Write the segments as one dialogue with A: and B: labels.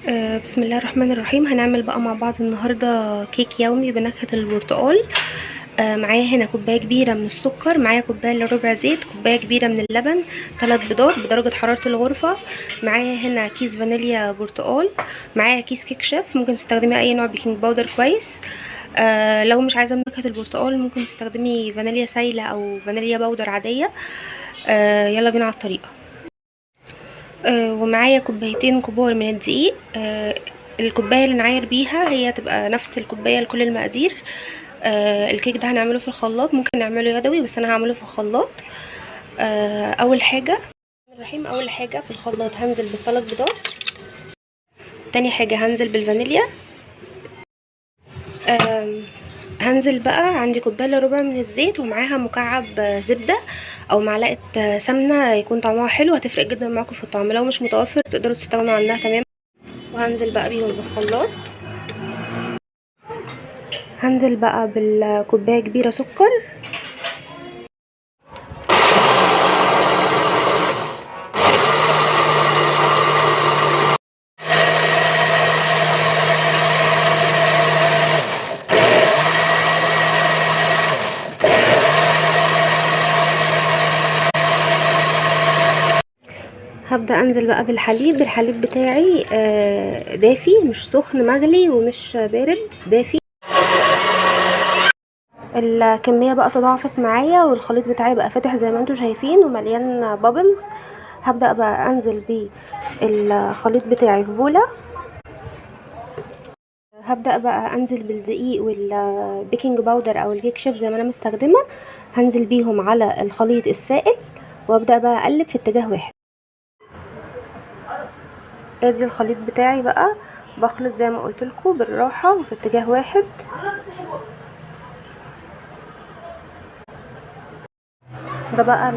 A: بسم الله الرحمن الرحيم. هنعمل بقى مع بعض النهارده كيك يومي بنكهة البرتقال. معايا هنا كوباية كبيرة من السكر، معايا كوباية الا ربع زيت، كوباية كبيرة من اللبن، 3 بيضات بدرجة حرارة الغرفة، معايا هنا كيس فانيليا برتقال، معايا كيس كيك شيف، ممكن تستخدمي اي نوع baking powder كويس. لو مش عايزه بنكهه البرتقال ممكن تستخدمي فانيليا سايله او فانيليا powder عادية. يلا بينا على الطريقة. ومعايا كوبايتين كبار من الدقيق. الكوباية اللي نعاير بيها هي تبقى نفس الكوباية لكل المقادير. الكيك ده هنعمله في الخلاط، ممكن نعمله يدوي بس انا هعمله في الخلاط. اول حاجة الرحيم، اول حاجة في الخلاط هنزل بالثلاث بيضات، تاني حاجة هنزل بالفانيليا، هنزل بقى عندي كوباية الا ربع من الزيت ومعاها مكعب زبدة او معلقه سمنه يكون طعمها حلو، هتفرق جدا معاكم في الطعم. لو مش متوفر تقدروا تستغنوا عنها تمام. وهنزل بقى بيهم في الخلاط. هنزل بقى بالكوبايه كبيرة سكر، هبدأ انزل بقى بالحليب. الحليب بتاعي دافي، مش سخن مغلي ومش بارد، دافي. الكمية بقى تضاعفت معايا والخليط بتاعي بقى فاتح زي ما انتم شايفين ومليان bubbles. هبدأ بقى انزل بالخليط بتاعي في بولة. هبدأ بقى انزل بالدقيق وال baking powder او الكيك شيف زي ما انا مستخدمة، هنزل بيهم على الخليط السائل وابدأ بقى اقلب في اتجاه واحد. ادي الخليط بتاعي بقى، بخلط زي ما قلت لكم بالراحة وفي اتجاه واحد. ده بقى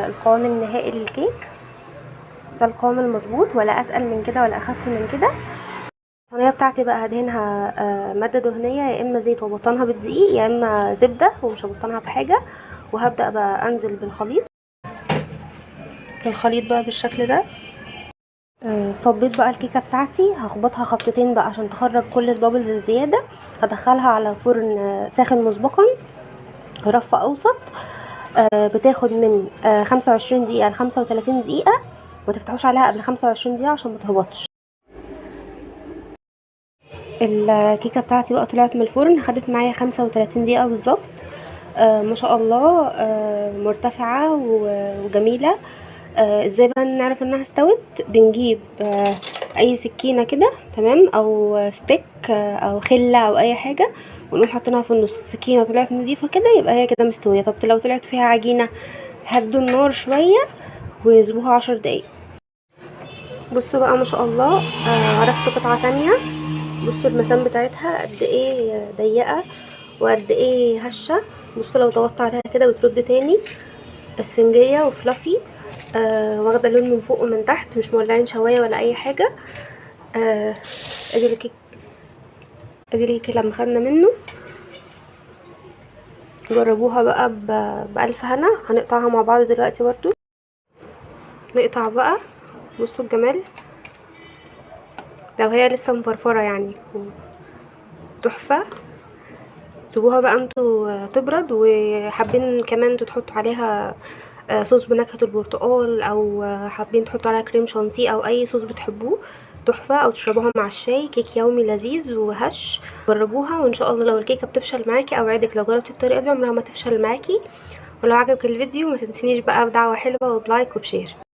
A: القوام النهائي للكيك، ده القوام المظبوط، ولا اتقل من كده ولا اخف من كده. الصينية بتاعتي بقى هدهنها مادة دهنية، يا اما زيت وبطنها بالدقيق يا اما زبدة ومش هبطنها بحاجة. وهبدا بقى انزل بالخليط، الخليط بقى بالشكل ده. صبيت بقى الكيكه بتاعتي، هخبطها خبطتين بقى عشان تخرج كل ال bubbles الزيادة. هدخلها على فرن ساخن مسبقا، رف اوسط. بتاخد من 25 دقيقة ل 35 دقيقة، ما تفتحوش عليها قبل 25 دقيقة عشان ما تهبطش. الكيكه بتاعتي بقى طلعت من الفرن، خدت معايا 35 دقيقة بالظبط. ما شاء الله، مرتفعة وجميلة. ازاي بقى نعرف انها استوت؟ بنجيب اي سكينة كده، تمام، او stick، او خله او اي حاجة، ونقوم حاطينها في النص. السكينة طلعت نظيفة كده يبقى هي كده مستوية. طب لو طلعت فيها عجينه هدوا النار شوية ويسيبوها 10 دقايق. بصوا بقى ما شاء الله، عرفت قطعه تانية. بصوا المسام بتاعتها قد ايه ضيقه وقد ايه هشه. بصوا لو ضغطت عليها كده بترد تاني، اسفنجيه وفلافي، واخده لون من فوق ومن تحت، مش مولعين شوايه ولا اي حاجة. ادي الكيك، ادي الكيك لما خدنا منه. جربوها بقى بألف هنا. هنقطعها مع بعض دلوقتي برضو. نقطع بقى، بصوا الجمال، لو هي لسه مفرفره يعني تحفة. سيبوها بقى انتوا تبرد، وحابين كمان انتوا تحطوا عليها صوص بنكهة البرتقال، او حابين تحطوا عليها كريم شانتيه او اي صوص بتحبوه، تحفة. او تشربوها مع الشاي. كيك يومي لذيذ وهش، جربوها وان شاء الله لو الكيكة بتفشل معاكي اوعدك لو جربتي الطريقة دي عمرها ما تفشل معاكي. ولو عجبك الفيديو ما تنسينيش بقى بدعوة حلوة وب like وب share.